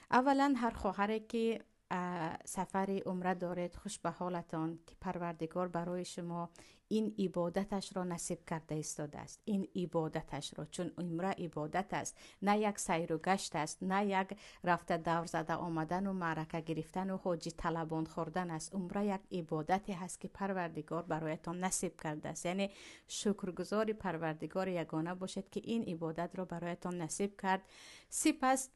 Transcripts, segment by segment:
Аввалан, ҳар хоҳаре, ки сафари умра доред, хуш ба ҳолатон, ки Парвардигор барои шумо ин ибодаташро насиб карда истодааст. Ин ибодаташро, чун умра ибодат аст, на як сайру гашт аст, на як рафта давр зада омадану маърака гирифтану ҳоҷи талабон хӯрдан аст. Умра як ибодате ҳаст, ки Парвардигор бароятон насиб кардааст. Яъне шукргузори Парвардигори ягона бошед, ки ин ибодатро бароятон насиб кард. Сипас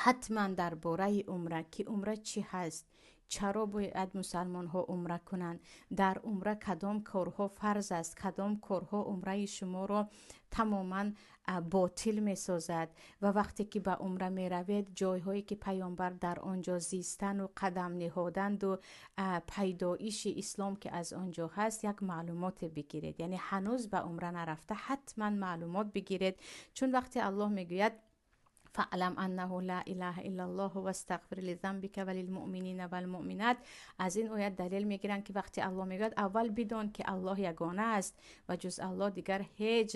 ҳатман дар бораи умра, ки умра чӣ ҳаст, чаро бояд мусалмонҳо умра кунанд, дар умра кадом корҳо фарз аст, кадом корҳо умраи шуморо тамоман ботил месозад ва вақте ки ба умра меравед, ҷойҳое ки паёмбар дар он ҷо зистану қадам ниҳоданду пайдоиши ислом ки аз он ҷо ҳаст, як маълумоте бигиред. Яъне ҳанӯз ба умра нарафта, ҳатман маълумот бигиред, чун вақте Аллоҳ мегӯяд: «فاعلم أنه لا إله إلا الله واستغفر لذنبك وللمؤمنين والمؤمنات», аз ин оят далел мегиранд, ки вақте Аллоҳ мегӯяд: «Аввал бидон, ки Аллоҳ ягона аст ва ҷуз Аллоҳ дигар ҳеҷ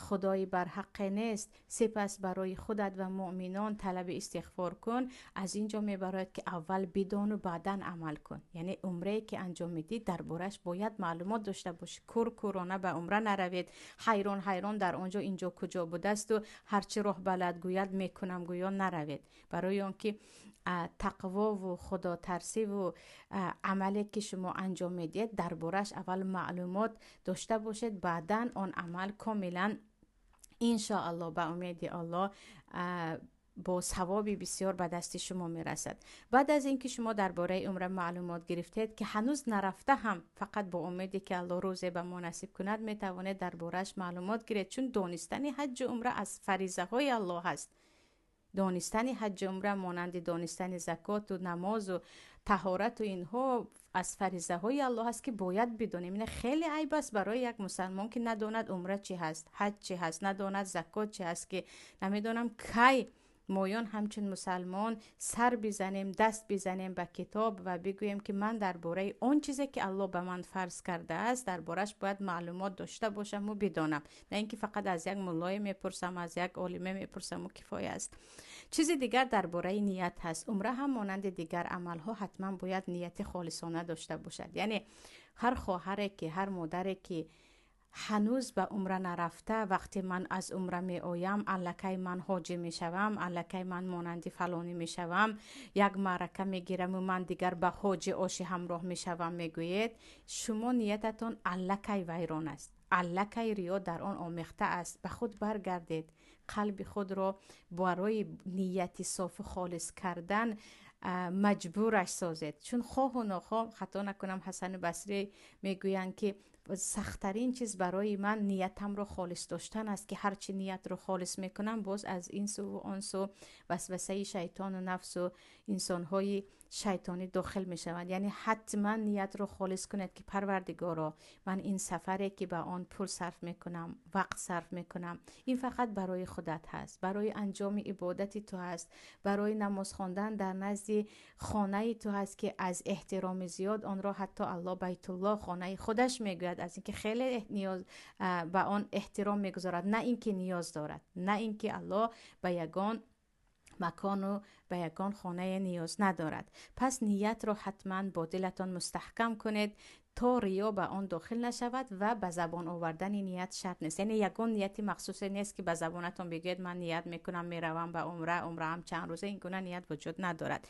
худои барҳаққе нест, сипас барои худат ва муъминон талаби истиғфор кун», аз ин ҷо мебарояд, ки аввал бидону баъдан амал кун. Яъне умрае ки анҷом медиҳӣ, дар борааш бояд маълумот дошта бошӣ. Кур кӯрона ба умра наравед, ҳайрон ҳайрон дар он ҷо инҷо куҷо будасту ҳарчи роҳ балад гӯяд мекунам гӯё наравед, барои он ки тақвову худотарсиву амале ки шумо анҷом медиҳед, дар борааш аввал маълумот дошта бошед, баъдан он амал комилан, иншоаллоҳ, ба умеди Аллоҳ, бо савоби бисёр ба дасти шумо мерасад. Баъд аз ин ки шумо дар бораи умра маълумот гирифтед, ки ҳанӯз нарафта ҳам, фақат бо умеде ки Аллоҳ рӯзе ба мо насиб кунад, метавонед дар борааш маълумот гиред, чун донистани ҳаҷҷу умра аз фаризаҳои Аллоҳ аст. Донистани ҳаҷҷу умра монанди донистани закоту намозу таҳорату инҳо аз фаризаҳои Аллоҳ аст, ки бояд бидонем. Ина хеле айб аст барои як мусалмон, ки надонад умра чӣ ҳаст, ҳаҷ чӣ ҳаст, надонад закот чӣ ҳаст, ки намедонам кай моён ҳамчун мусалмон сар бизанем, даст бизанем ба китоб ва бигӯем, ки ман дар бораи он чизе ки Аллоҳ ба ман фарз кардааст, дар борааш бояд маълумот дошта бошаму бидонам, на ин ки фақат аз як муллое мепурсам, аз як олиме мепурсаму кифоя аст. Чизи дигар дар бораи ният ҳаст. Умра ҳам монанди дигар амалҳо ҳатман бояд нияти холисона дошта бошад. Яъне ҳар хоҳаре ки, ҳар модаре ки ҳанӯз ба умра нарафта, вақте ман аз умра меоям, аллакай ман ҳоҷӣ мешавам, аллакай ман монанди фалонӣ мешавам, як маърака мегираму ман дигар ба ҳоҷи оши ҳамроҳ мешавам мегӯед, шумо ниятатон аллакай вайрон аст, аллакай риё дар он омехта аст. Ба худ баргардед, қалби худро барои нияти софу холис кардан маҷбураш созед, чун хоҳу нохоҳ, хато накунам, Ҳасани Басрӣ мегӯянд, ки сахттарин чиз барои ман ниятамро холис доштан аст, ки ҳарчи ниятро холис мекунам, боз аз ин суву он су васвасаи шайтону нафсу инсонҳои шайтонӣ дохил мешаванд. Яъне ҳатман ниятро холис кунед, ки Парвардигоро, ман ин сафаре ки ба он пул сарф мекунам, вақт сарф мекунам, ин фақат барои худат ҳаст, барои анҷоми ибодати ту ҳаст, барои намоз хондан дар назди хонаи ту ҳаст, ки аз эҳтироми зиёд онро ҳатто Аллоҳ Байтуллоҳ, хонаи худаш мегӯяд, аз инки хеле ниёз ба он эҳтиром мегузорад, на ин ки ниёз дорад, на ин ки Аллоҳ ба ягон макону ба ягон хонае ниёз надорад. Пас ниятро ҳатман бо дилатон мустаҳкам кунед, то риё ба он дохил нашавад ва ба забон овардани ният шарт нест. Яъне ягон нияти махсусе нест, ки ба забонатон бигӯед: «Ман ният мекунам, меравам ба умра, умраам чанд рӯза». Ин гуна ният вуҷуд надорад.